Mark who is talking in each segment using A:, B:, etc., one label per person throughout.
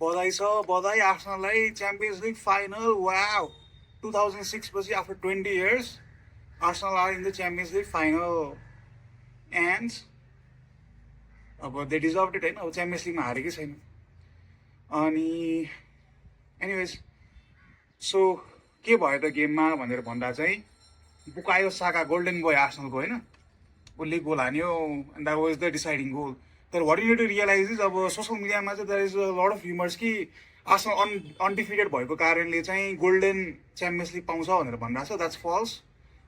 A: बधाई छ बधाई आर्सेनललाई च्याम्पियन्स लिग फाइनल वाउ 2006 पछि after 20 years Arsenal are in the Champions League final and अब दे डिजर्भ इट होइन अब च्याम्पियन्स लिगमा हारेकै छैन अनि एनिवेज सो के भयो त गेममा भनेर भन्दा चाहिँ बुकायो साका गोल्डन बोय आर्सेनलको होइन उसले गोल हान्यो and that was the deciding goal तर what you to realise is अब सोसियल मिडियामा चाहिँ there is a lot of humours कि आर्सेनल अनडिफिटेड भएको कारणले चाहिँ गोल्डन च्याम्पियन्स लिग पाउँछ भनेर भनिरहेको छ द्याट्स फल्स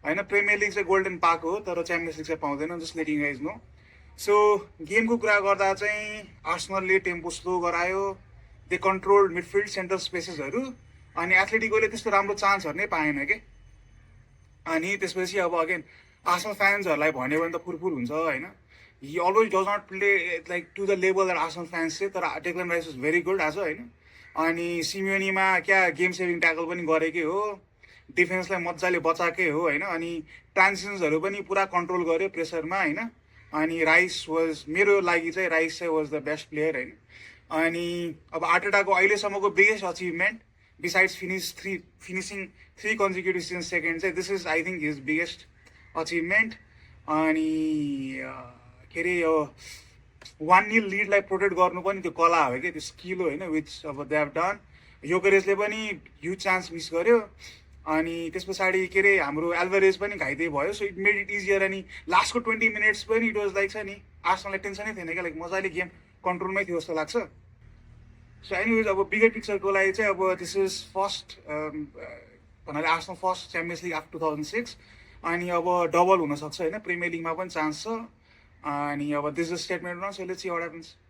A: होइन प्रिमियर लिग चाहिँ गोल्डन पाएको हो तर च्याम्पियन्स लिग चाहिँ पाउँदैन just letting guys know so गेमको कुरा गर्दा चाहिँ आर्सेनलले टेम्पो स्लो गरायो दे कन्ट्रोल मिडफिल्ड सेन्ट्रल स्पेसेसहरू अनि एथलेटिकोले त्यस्तो राम्रो चान्सहरू नै पाएन कि अनि त्यसपछि अब अगेन आर्सेनल फ्यान्सहरूलाई भन्यो भने त फुरफुर हुन्छ होइन he always does not play like to the level that Arsenal fans चाहिँ तर Declan Rice is very good आज होइन अनि सिमियोनीमा क्या गेम सेभिङ ट्याकल पनि गरेकै हो डिफेन्सलाई मजाले बचाएकै हो होइन अनि ट्रान्जिसन्सहरू पनि पुरा कन्ट्रोल गर्यो प्रेसरमा होइन अनि राइस वाज मेरो लागि चाहिँ राइस चाहिँ वाज द बेस्ट प्लेयर होइन अनि अब आर्टेटाको अहिलेसम्मको biggest achievement besides finishing three consecutive season second चाहिँ this is I think his biggest achievement अनि के अरे यो 1-0 लिडलाई प्रोटेक्ट गर्नु पनि त्यो कला हो क्या त्यो स्किल हो होइन विच अब दे हेभ डन योकेरेसले पनि ह्युज चान्स मिस गर्यो अनि त्यस पछाडि के अरे हाम्रो एल्भरेज पनि घाइते भयो so it made it easier अनि लास्टको 20 minutes पनि इट वाज लाइक छ नि आर्सेनललाई टेन्सनै थिएन क्या लाइक मजाले गेम कन्ट्रोलमै थियो जस्तो लाग्छ सो एनिवेज अब बिगर पिक्चरको लागि चाहिँ अब दिस इज फर्स्ट भन्नाले Arsenal first champions league after 2006 अनि अब डबल हुनसक्छ होइन प्रिमियर लिगमा पनि चान्स छ अनि अब this is statement so let's see what happens